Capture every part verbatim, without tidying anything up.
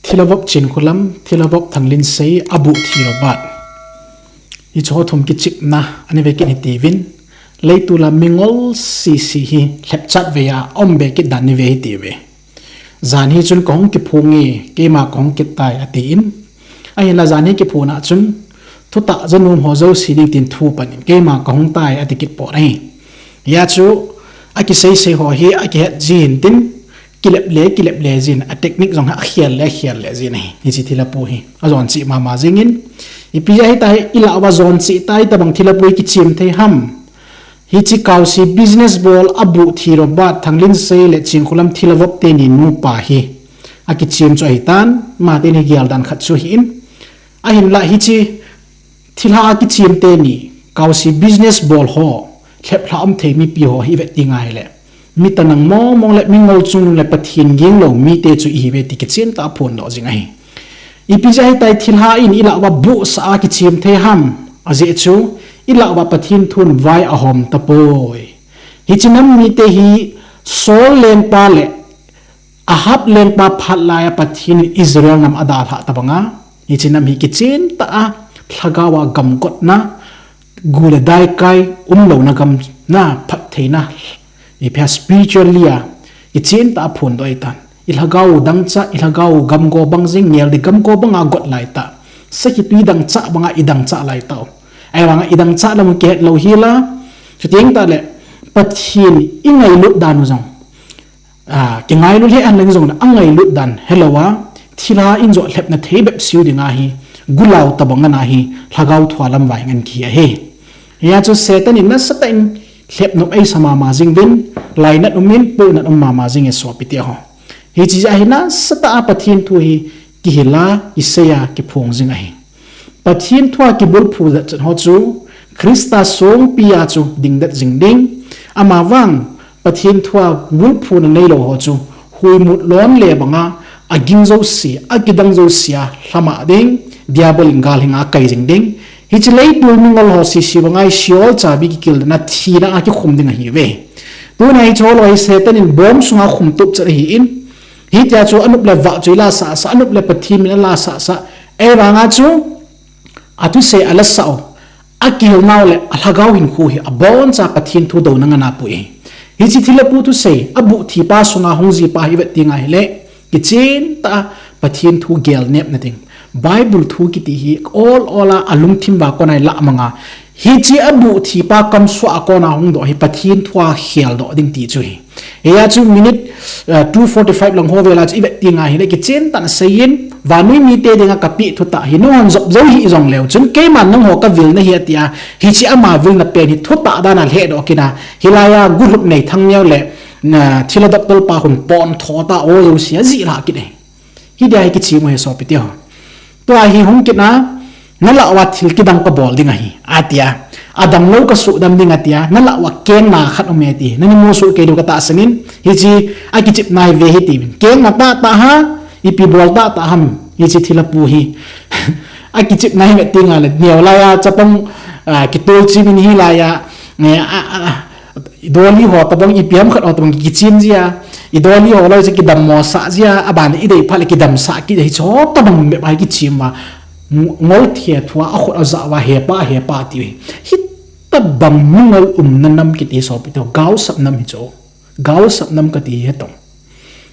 Thilavop Chinkholam, Thilavop Thanglinsei, Abuh Thi Robert. Hiche ho thum kichepna, ani ve kit hitiuvin. Leitol a mingol sese hi lhepchat vei a, aum be kit dan ni ve hitiuve. Jan hi chun kahung kiphong e, keima kahung kit tai atin. Ahinla jan hi kiphong a chun, thutah janom ho jouse ding tin thu pan in, keima kahung tai ati kit pon ahi. Hia chu, akiseisei ho hi, akihet jin tin, kilep le, kilep le jin, a technique jong hi akhel le, akhel le jin ahi. Hiche thilha pu hi, ajon cheh mama jingin. Ipi jeh a hitia hi, ilah uva jon cheh tai tabang thilha pu hi kichem thei ham. Hiche Kaosi business bol Abuh Thi Robert, Thanglinsei le Chinkholam Thilavop teni nupa hi. Akichem chu ahitan, ama teni gel dan khat chu ahin. Ahinla hiche thilha a kichem teni, Kaosi business bol ho, lheplhah um thei mipi ho hi ivet ding ahile. Mi tanang mong mong le mingol chungnung le Pathen ging lou mite chu ihiuve ti kichen tah a phondoh jing ahi. Ipi jeh a hitia hi thilha in ilah uva buhsah a kichem thei ham, ajeh chu ilah uva Pathen thun vai ahom tapoi. Hiche nam mite hi Saul lengpa le Ahab lengpa phat laiya Pathen in Israel nam adalhah tabanga, hiche nam hi kichen tah a, lhagao a gamgotna, gu le dai kai, umlouna gam na, phattheina, ipi ham spiritually a, kichen tah a phondoh ahitan. Ilhagao dangchah, ilhagao gamgo bang jing, ngel ding gamgo banga got laitah. Sakhi tui dangchah banga idangchah laitah. Ahivanga idangchah lam kihet lou hila, chuteng tah le, Pathen ingailut dan u jong. A, kingailu lheh henlang jongle angailut dan helouva, thilha in joh lhepna thei bep seiu ding ahi, gulao tabang ana hi, lhagao thua lam vai ngen kihi ahi. Hia chu Satan in nasatah in lhepnop eisa mama jing uvin, lainat um in, pohnat um mama jing e sopite ho. Hiche jeh a hi nasatah a Pathen thu hi kihil a, kisei a, kiphong jing ahi. Pathen thua kibulphu jat chan ho chu, Christa songpi a chu dingdet jing ding. Amavang, Pathen thua bulphuna neilou ho chu, huimut lon le banga, aging jouse, akidang jouse a, lhamah ding, Diabol in gal hinga kai jing ding. Hiche leitol mingol ho sese banga Sheol chabi kikilna thina a kikhum ding ahiuve. Tuna hiche ho loi Satan in bomb sunga khum tup chat ahin. Hitia chu anop le vah chu ilasah sah, anop le Pathen min alasah sah. Ahivanga chu, athusei alasah u. Akihil nau le alhagao hinkho hi aboncha Pathen thu douna ngana pui. Hiche thilha pu thusei, abuh thipa sunga hung jipa hi vet ding ahile, kichen tah a Pathen thu gel nepna ding. Bible thu kiti hi ol ol a alungthim uva kona ilah manga. Hiche abuh thipa kamsuh a kona hung doh hi Pathen thua kheldoh ding ti chu hi. Hia chu minute, uh, two forty-five lang ho vela chu ivet ding ahile kichen tah in aseiyin, vannoi mite dinga kapeh thutah hi nahon jop jou hih jongleu chun keiman nangho kavil nahi atia, hiche ama vilna pen hi thutah dan a lhehdoh kit a, hilaiya Gulhupnei Thangneo le, na, thilha doctor pa khun pon tho ta o jouse ajih lhah kit e. Hitia hi kichim u hi sopite ho. Tua hi hung kit a, nalah uva thil kidang kabol ding ahi, atia. Adamlou kasuhdam ding atia, nalah uva kengna khat um e ti. Nani musoh kei diu katahsan in, hiche akichepna hi ve hitiuvin. Kengna tahtah ham, ipi bol tahtah ham, hiche thilha pu hi. Akichepna hi vet ding ahile, neo laiya, chapang, a, kitol chim in hilaiya, nge, a, a, a, Idoli ho tabang ipi ham khat ho tabang kichim jia. Idoli ho loi chu kidammo sah jia, aban idei phat le kidamsah kit jia, hiche ho tabang bep a kichim uva. Ng-, ngol thethua akhut ajah uva hepa, hepa tiu hi. Hitabang mingol umna nam kiti sopite ho, gaosap nam hichu. Gaosap nam kati hi hetong.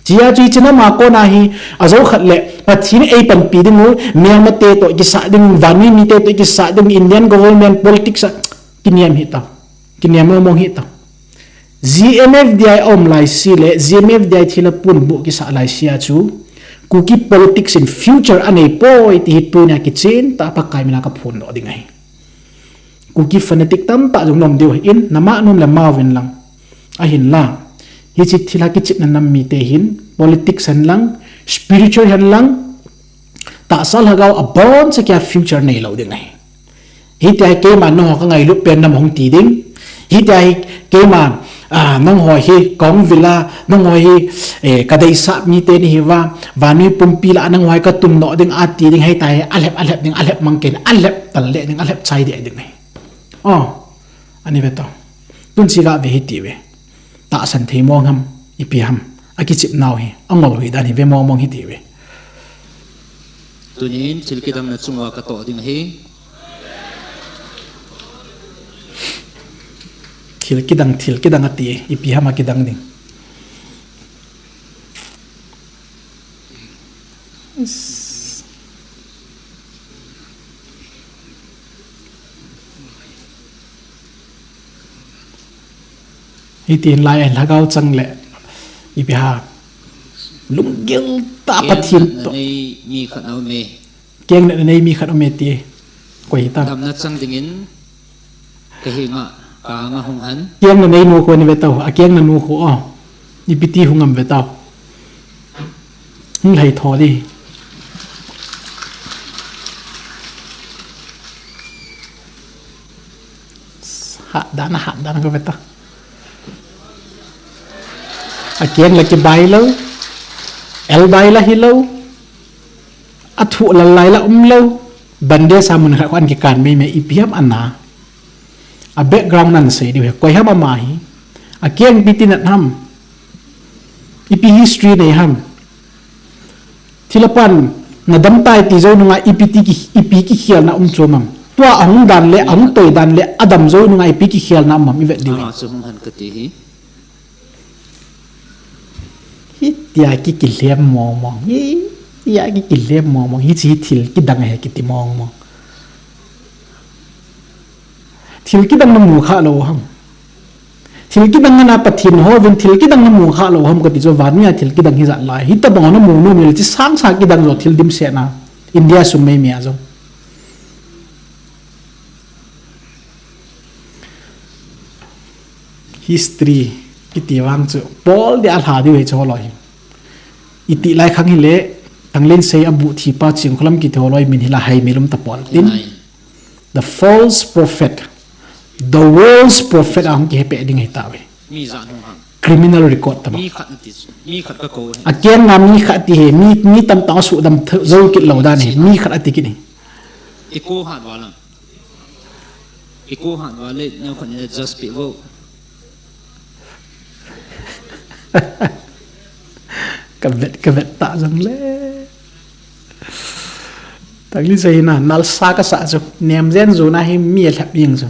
Chea chu hiche nam a kona hi, ajou khat le, Pathen in eipanpi ding u, melmate toh kisah ding, vannoi mite toh kisah ding, Indian government politics a, kiniam hita. Kiniam mong mong hita. G M F D I aum laise le, G M F D I thilha pun buh kisah laise a chu, Kuki politics in future anei poi ti hi tunia kichen tah a Pakai mina kaphondoh ding ahi. Kuki fanatic tamtah jong nom diu ahin, nama nom le mauvin lang. Ahinla, hiche thilha kichepna nam mite hin, politics hen lang, spiritual hen lang, tahsa lhagao aboncha kia future neilou ding ahi. Hitia hi keima nangho kangailut pen nam hung ti ding. Hitia hi keima, a, nangho hi kahung vil a, nangho hi, eh, kadeisah mite nahiuva, vannoi pumpi lah a nangho hi katundoh ding ati ding, hitia hi alhep, alhep ding, alhep mang kei, alhep tal le ding, alhep chai de ding ahi. O, ani ve to. Tun chi gave hitiuve. Tahsan thei mong ham, ipi ham. Akichep nau hi, angol hoi dan hi ve mong mong hitiuve. Tunin thil kidang na chunga ka toh ding ahi. Thil kidang, thil kidang ati, ipi ham a kidang ding. Is- Hitin lai a lhagao chang le ipi ha. Lunggil tah a Pathen toh. Nei mi khat na um e. Keng na nei mi khat um e ti. Koi ta. Damna chang dingin ka hinga, ka anga hung han. Keng na nei nu khu ni ve tau. A keng na nu khu o. Ipi ti hung am ve tau. Hung lhai tho di. Hat dan, hat dan ka ve ta. A keng la kibai lou. El bai la hi lou. A thu lal lai la um lou. Bande sa mun khat kho an kikan mei mei ipi ham ana. A background nan sei diu he. Koi ham ama hi. A keng ipi ti nat ham. Ipi history nei ham. Thil a pan na dam tai ti jou nunga ipi ti ki, ipi kikhelna um chu mam. Tua a hung dan le, a hung toi dan le, a dam jou nunga ipi kikhelna um mam i vet diu. Ama chu hung han ka ti hi. Hitia ki kilhem mong mong. Hitia ki kilhem mong mong. Hichi thil kidang he kiti mong mong. Thil kidang na mu kha lou ham. Thil kidang na Pathen ho vin thil kidang na mu kha lou ham kati chu van mi a thil kidang hi jat lai. Hitabang na mu nom le chi sang sa kidang jo thil dimset na. India sung mei mi a jo. History kiti vang chu Paul dia lha diu he chu lou hi. Iti lai khang hi le Tanglin sei a bu thi pa ching kholam kiti ho lou min hi la hai mi lum ta pon tin. Nai. The false prophet, the world's prophet ang ki he pe ding he ta ve. Mi za nung hang. Criminal record ta ba. Mi khat na ti chu. Mi khat ka ko he. A keng na mi khat ti he, mi, mi tam tang a su dam th-, zo kit lo dan he, mi khat a ti kit ni. I ko han wa lam. I ko han wa le, neo khat ni just pi vo. Ka vet, ka vet ta jong le. Tanglin sei na, nal sa ka sa chu, nem jen zu na hi mi a lhep ying chu.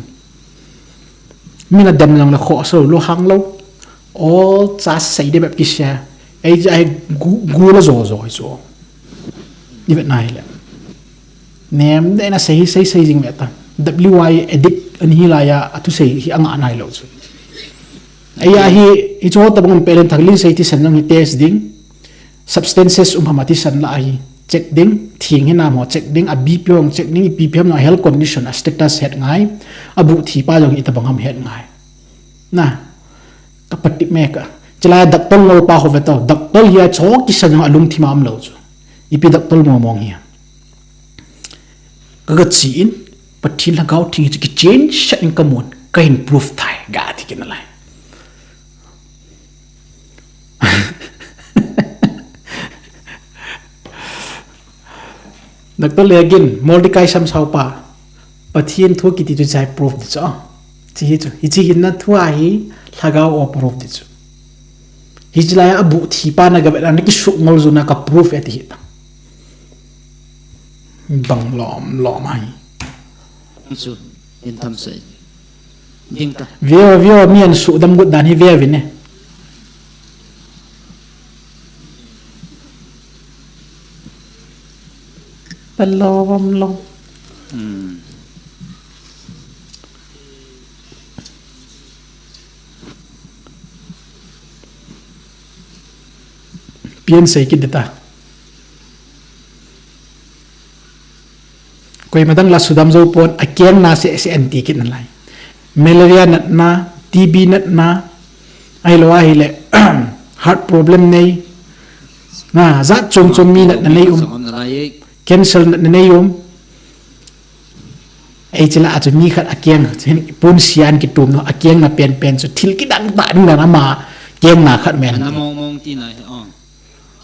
Mi na dem jong le kho so, lo hang lo. All cha sei de bep ki share. Ei ja hi gu, gu la zo zo hi chu. I vet na hi le. Nem de na sei, sei, sei jing ve ta. W I addict ani hi la ya, a thu sei hi anga nai lo chu. Ei a hi, i chu ho ta bang pe len Tanglin sei ti sen jong hi test ding. Substances um ham a ti sen la hi check ding, thing hi nam ho check ding, a B P hong check ding, i P P ham na health condition, a status het ngai, a bu thi pa jong hi ta bang ham het ngai. Na, ka pati me ka. Chila doctor ngol pa ho ve tau, doctor hi a cho ki sen jong a lung thi ma am lo chu. I pi doctor mo mong hi. Ka ga chi in, Pathen lhagao theng hi chu ki change sha in ka mun, ka hin proof thai, ga ti kin lai. Doctor le again, Mordecai sam sao pa, Pathen thu kiti chu chai proof di chu. Chi hi chu, hi chi hin na thu a hi, lhagao o proof di chu. Hi chi lai a bu thi pa na ga ve na ki su ngol zu na ka proof e ti hi ta. Bang lom lom ahi. Chu, in tham sei. Ding ta. View, view, mi an su dam gut dan hi view vin e. Palom lom. Hmm. Pian sei kit ta. Koima dang la sudam zo pon a keng na se se anti kit na lai. Malaria natna, T B natna, ai lo a hi le, heart problem nei. Na, zat chom chom mi natna nei um. Cancer natna nei um. Ei chila a chu mi khat a keng, pun sian ki tum no, a keng na pen pen chu thil ki dang ta ding na ma keng na khat men. Na mong mong ti na hi, oh.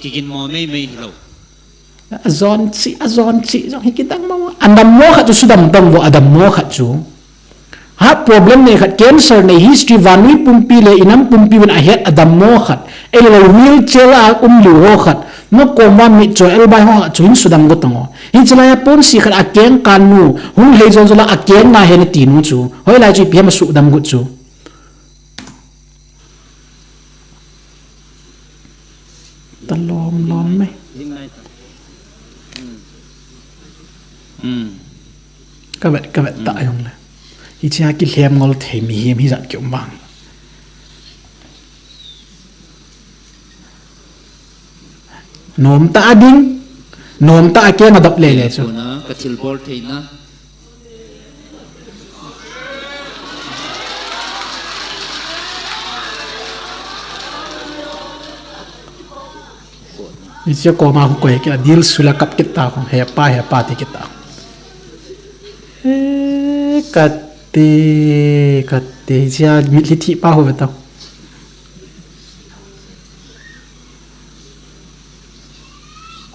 Ki kin mo mei mei hi lo. A zon chi, a zon chi, zong hi ki dang mo. A dam mo khat chu su dam dam vo, a dam mo khat chu. Ha problem nei khat, cancer nei, history vanui pumpi le inam pumpi vin a het a dam mo khat. Ei lo wheelchair a um lu ho khat. Na kom uva mit chu elbai ho chu hin sudam got tang o. Hiche laiya ponsi khat a keng kan nu, hung lhei jol jol a keng na he nati nu chu. Hoilai chu ipi ham a sudam got chu. Ta lom lom mai. Hmm. Ka vet, ka vet ta jong le. Hiche a kilhem ngol thei mihem hijat ki um vang. Nom ta a ding, nom ta a keng a dop le le chu. Ka thil bol theina. Hiche koma hung koi kit a dil sula kap kit ta kong, he pa, he pa ti kit ta. He, kati, kati, hiche a mitlhi thi pa ho ve ta.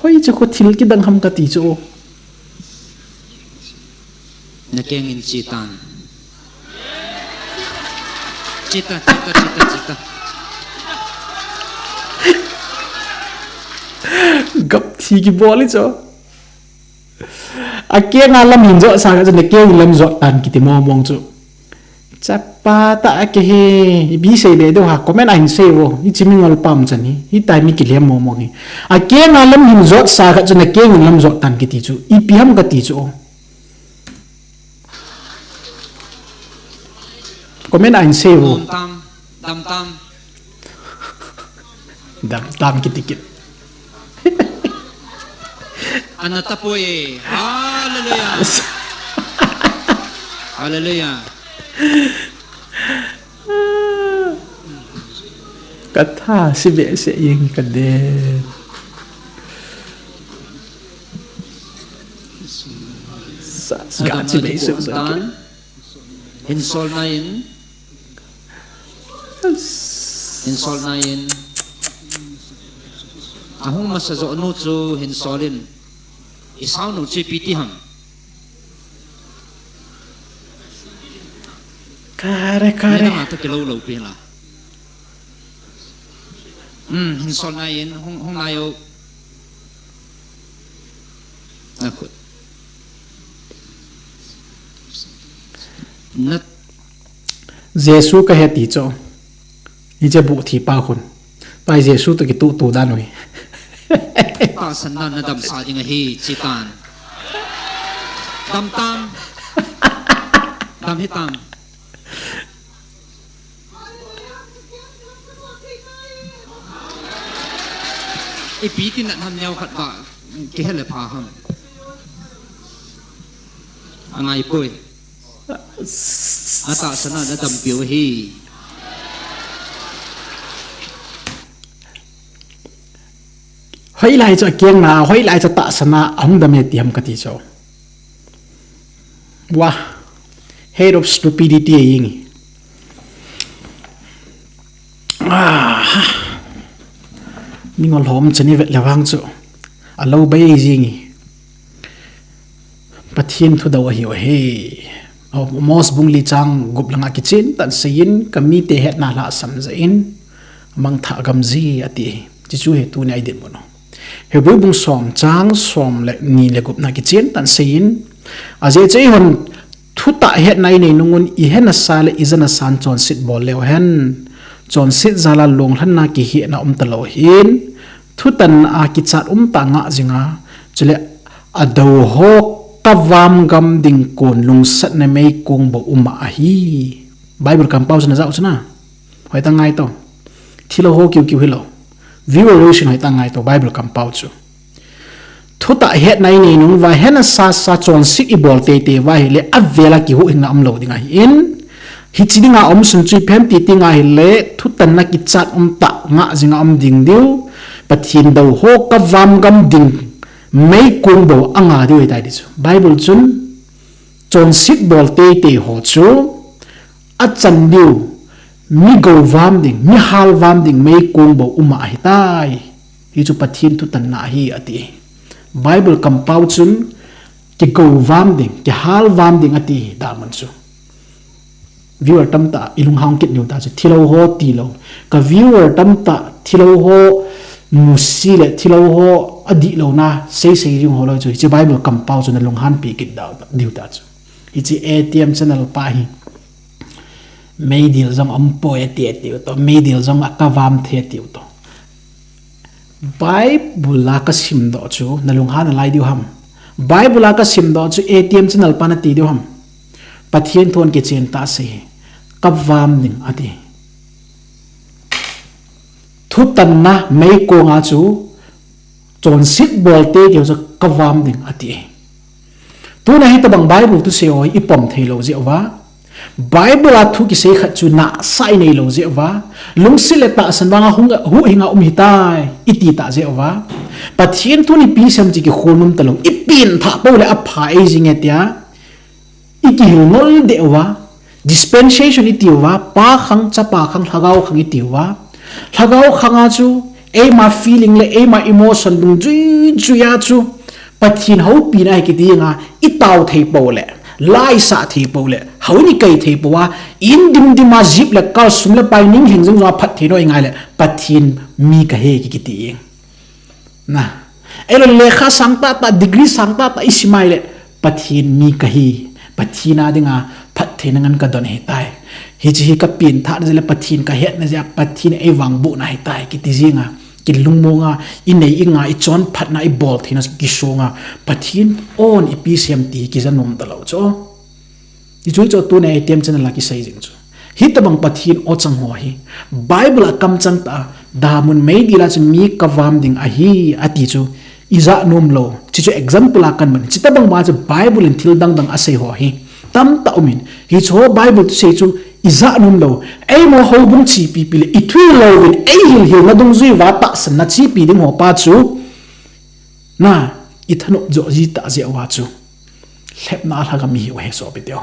Hoi chu ko thil kidang ham kati chu. Na keng in chi tan. Chi ta, chi ta, chi ta, chi ta. Gap thi kibol i chu. A keng a lam hin jot sa khat chu na keng in lam jot tan kiti mong mong chu. Chapa ta a ke he, ipi sei be deu ha, comment a hin sei vo, hiche mi ngol pam chan hi, hitia mi kilhem mong mong hi. A keng a lam hin jot sa khat chu na keng in lam jot tan kiti chu, ipi ham kati chu. Comment a hin sei vo. Dam tam, dam tam. Dam tam kiti kit. Ana tapoi. Hallelujah. Hallelujah. Ka tha si behseh jeng ka de. Sa, sa, ka si behseh jeng. Hin sol na in. Hin sol na in. Ahung masa jo nu chu hin sol in. I sau nu chu ipi ti ham. Kare, kare. Nena ma to ke lo lo pi la. Hmm, hin sol na in, hung, hung na yo. Na khut. Na Jesu ka he ti chu. Hiche bu thi pa khun. Pai Jesu to kitu tu dan ui. Tahsan na na dam sa ding ahi chi tan. Dam tam. Dam hi tam. Ipi ti nat ham neo khat ba. Kihe le pha ham. Angai poi. Atahsan a na dampiu ahi. Hoilai chu akeng na, hoilai chu tahsan a, ahung dam e ti ham kati chu. Wah, head of stupidity e jeng e. Ah, mi ngol hom chani vet le vang chu. Alo bai e jeng e. Pathen thu dou ahi u ahi. Amos bung li chang gup langa kichen tan seiyin, ka mite hetna lhasam jeh in, mangthah gam ji ati ahi. Chuchu hi tuni a i dinmun u. Hebrew bung som chang som le ni le gupna kichen tan seiyin, ajeh chu eihon thutah hetna i nei nung un i hena sa le i jana san chonset bol leu hen. Chonset jal a lunglhanna kihehna um talou hin, thutanna a kichat umtah ngah jinga, chule adou ho kavam gam ding kon lungsatna meikong bou um ahi. Bible kampao chu na jao chu na. Hoitah ngai to. Thilou ho kiu kiu hilou. Viewer reaction hoitah ngai to Bible kampao chu. Thutah hetna i nei nung uva, hena sa sa chonset i bol teitei uva ahile, avel a kihuhhingna umlou ding ahin. Hiche dinga um sun chu ipi ham ti tenga ahile, thutanna kichat umtah ngah jinga um ding diu. Pathen dou ho kavam gam ding meikong bou anga diu ahitai ti chu. Bible chun chonset bol teitei ho chu achan diu, mi gouvam ding, mi halvam ding meikong bou um ahitai. Hichu Pathen thutanna ahi ati. Bible kampao chun kigouvam ding, kihalvam ding ati, damun chu. Viewer tamtah i lunghang kit diu ta chu, thilou ho tilou. Ka viewer tamtah thilou ho musi le thilou ho adih louna seisei jing ho loi chu, hiche Bible kampao chu nalunghan pi kit da diu ta chu. Hiche A T M channel pa hi meidil jong aumpoi ati tiu to, meidil jong akavam thei tiu to. Bible a kasimdoh chu nalunghan nalai diu ham? Bible a kasimdoh chu A T M channel pa nati diu ham? Pathen thun kichen tah sei, kavam ding ati. Thutanna meikong a chu chonset bol teitei chu kavam ding ati. Tuna hitobang Bible thusei ho hi ipom thei lou jeh uva, Bible a thu kisei khat chu nahsah inei lou jeh uva, lungset le tahsan vang a hung, huhhing a um hitai iti tah jeh uva, Pathen thun ipi sem chu kikhol nom talou, ipen thah pou le apha ei jing e tia ikihil ngol deh uva, dispensation iti uva, Pa khang, Chapa khang, Lhagao khang iti uva, Lhagao khang a chu eima feeling le eima emotion dungjui jui a chu Pathen houpina hi kiti jeng a, itao thei pou le, la isah thei pou le, houin ikai thei pou a, in dimdim a jeep le car, sum le pai, ning lheng jong jong a phatthei ngai le, Pathen mi kahi ki, kiti jeng. Na, ahilou le lekha sang tahtah, degree sang tahtah isim a le, Pathen mi kahi, Pathen a dinga phattheina ngen kadon ahitai. Hiche hi kapen thahna jeh le Pathen kahetna jeh a Pathen in eivangbohna ahitai kiti jeng a, kilungmong a, inei ingai, ichonphatna, ibol theina kisong a, Pathen hon ipi sem ti kija nom talou chu. Hichu chu tuna A T M channel a kisei jing chu. Hitobang Pathen o chang ho hi Bible a kamchang tah a, damun meidil a chu mi kavam ding ahi ati chu ija nom lou. Hichu example a kaman. Chutobang ma chu Bible in thil dangdang asei ho hi tamtah umin, hichu Bible thusei chu ija nom lou. Eima houbung chepi pi le ithu louvin eihil hilna dungjui uva tahsanna chepi ding ho pa chu, na, ithanop jo ji tah jeh uva chu lhepna a lhagam ihiu ahi sopi teho.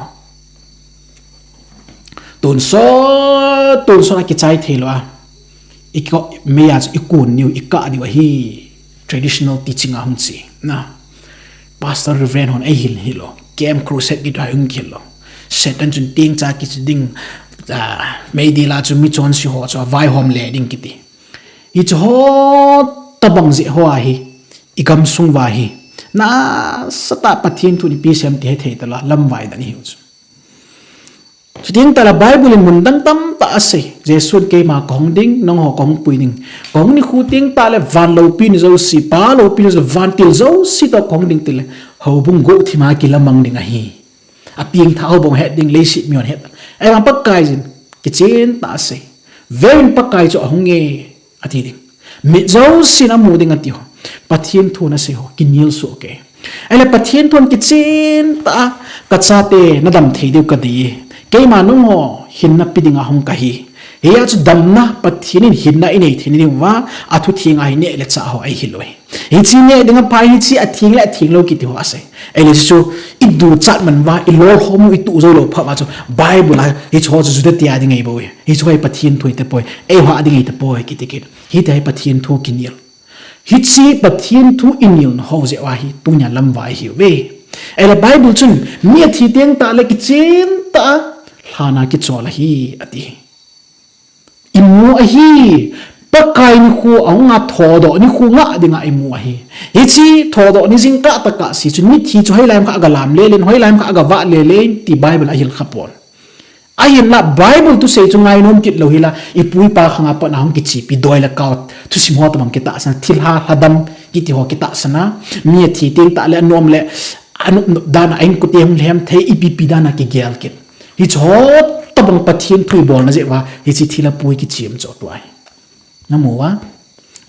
Tonsot, tonsot a kichai thei lou a, ikah mei a chu ikon niu, ikah diu ahi, traditional teaching a hung chi. Na, Pastor Reverend hon eihil hil lou, Camp Crusade kiti a hung hil lou. Satan chun tengcha kichu ding, ah, meidil a chu mi chonse ho chu avaihom le ding kiti. Hichu ho tobang jeh ho ahi, igamsung uva hi nasatah Pathen thun ipi sem ti hethei tala lamvai dan ihiu chu. Chuteng tala Bible in mun dang tamtah asei. Jesun keima kahung ding, nangho kahung pui ding. Kahung nikho teng tah le van loupina jouse, pa loupina jouse, vantil jouse toh kahung ding tile, houbung guhthim a kilamang ding ahi. Apengthah houbung het ding, leiset mi hon het. Ahivang Pakai jin kichen tah asei. Veuvin, Pakai chu ahung e, ati ding. Mit jousen amu ding ati ho. Pathen thun asei ho kinel soh kei. Ahile Pathen thun kichen tah a, kachate nadam thei diu kadei e. Keima nangho hinna pe dinga hung kahi. Hia chu damna, Pathen in hinna inei theina diuva, athutheng a hi neh le chah ho eihil u ahi. Hiche neh dinga pha, hiche atheng le atheng lou kiti ho asei. Ahile chu iduchat man uva, ilolkhom u, ituh jou lou phat uva chu Bible a hiche ho chu Juda te a ding ahi bou e. Hiche ho hi Pathen thu ahitapoi, eiho a ding ahitapoi kiti kit. Hitia hi Pathen thu kinel. Hiche Pathen thu inelna ho jeh uva hi tunia lamvai ihiuve. Ahile Bible chun mi athi teng tah le kichen tah a lhan a kichol ahi, ati. Imu ahi, Pakai nikho ahunga thodoh nikho ngah dinga imu ahi. Hiche thodoh ni jingkah tah kahse chun mithi chu hoilai ham khat aga lam lelen, hoilai ham khat aga vah lelen ti Bible ahil khapon. Ahinla Bible thusei chu ngainom kit lou hila, ipu ipa khanga pat a hung kichepi doi le kao thusim ho tobang kitahsan, thilha lhadam kiti ho kitahsan a, mi athi teng tah le anom le anop nop dan a, a-inkote hung lhem thei, ipi pi dan a kigel kit. Hiche ho tobang Pathen thu ibolna jeh uva hiche thilha pui kichem chu tua hi. Namu uva?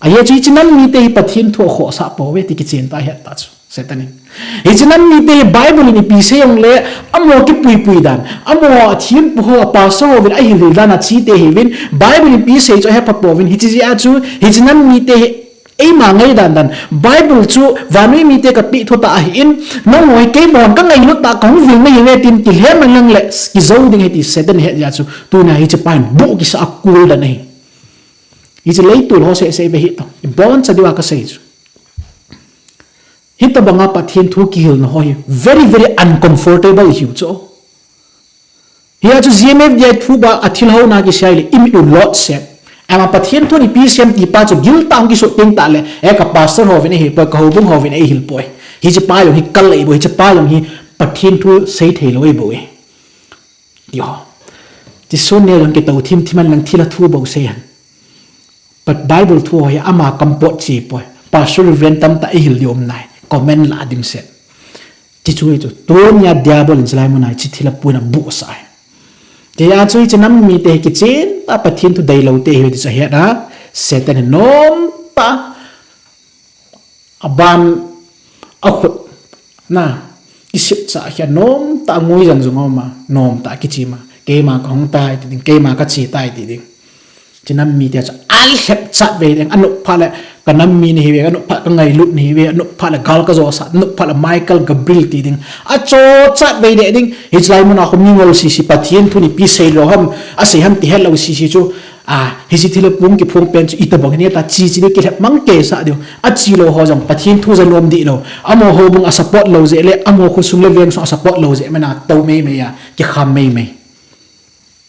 Ajeh chu hiche nam mite hi Pathen thu akhohsah pouve ti kichen tah ahet ta chu Satan in. Hiche nam mite hi Bible in ipi sei jongle, amaho kipuipui dan, amaho athempu ho, a pastor ho uvin ahil hil dan a chete ahiuvin, Bible in ipi sei chu ahepha pouvin, hiche jeh a chu hiche nam mite hi eima ngaidan dan, Bible chu vannoi mite kapeh thutah ahin, nangho hi keimahon kangailut tah kahung vil nahiuve tin kilhem man lang le kijou ding ahi ti Satan in ahet jeh a chu tunia hiche pa hin buh kisah a kul dan ahi. Hiche leitol ho seh seh ve hih tan, iboncha diuva kasei chu. Hitobanga Pathen thu kihilna ho hi very, very uncomfortable ihiu chu. Hia chu G M F D I thu ba a thil houna kisei le imit u lotset, Ama Pathen thu in ipi seiyem ti pa chu giltah hung kisuh teng tah le, eh, ka pastor ho vin eihil poi, ka houbung ho vin eihil poi. Hiche pa jong hi kal ahi bou, hiche pa jong hi Pathen thu sei thei lou ahi bou e. Ti ho. Ti sun ne jong kitou thim thim hen lang thilha thu bou sei hen. But Bible thu ho hi ama kam pot chi poi. Pastor reverend tamtah eihil diu um nai. Comment la dimset. Ti chu hi chu. Tunia Diabol in chulai muna hiche thilha pu in abuhsah ahi. Tia chu hiche nam mite hi kichen tah Pathen thu deilou te hi ti chu ahet a. Satan in nomtah a aban akhut na kisipcha hi a nomtah a ngui jang jong a um a, nomtah a kichim a. Keima kahung tai ti ding, keima kache tai ti ding. Hiche nam mite chu alhep chat vei ding, anop phat le ka nam mi nahi uve, anop phat ka ngailut nahi uve, anop phat le gal kajosah, anop phat le Michael Gabriel ti ding. Acho chat vei deh ding. Hiche lai muna khu mingol sese Pathen thu in ipi sei lou ham, asei ham ti hetlou sese chu. A, hiche thilha pu hung kiphong pen chu itobang hita, che che ding kilhep mang keisah diu. Ache lou ho jong Pathen thu ja nom dih lou. Amaho houbung a support lou jeh le, amaho khosung le veng sung a support lou jeh, mana tou mei mei a, kikham mei mei.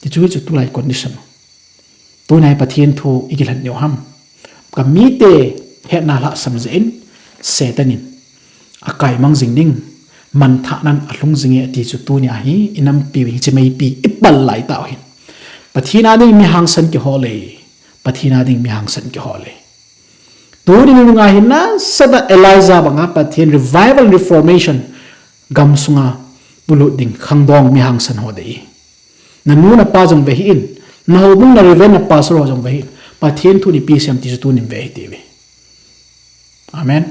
Ti chu hi chu tulai condition. Tunia Pathen thu ikilhen diu ham. Ka mite hetna lhahsam jeh in Satan in akaimang jing ding, manthahnan alhung jing e ti chu tunia hi inampiu hiche meipi ipal lai tau hin. Pathen a ding mi hangsan kihol e. Pathen a ding mi hangsan kihol e. Tuni nunga hi nasatah Elijah banga Pathen revival reformation gamsunga pulut ding khangdong mi hangsan ho dei. Nanu napa jong ve hih in, nahoubung na reverend na pastor ho jong ve hih in, Pathen thu in ipi seiyem ti chu tunin ve hih tive. Amen.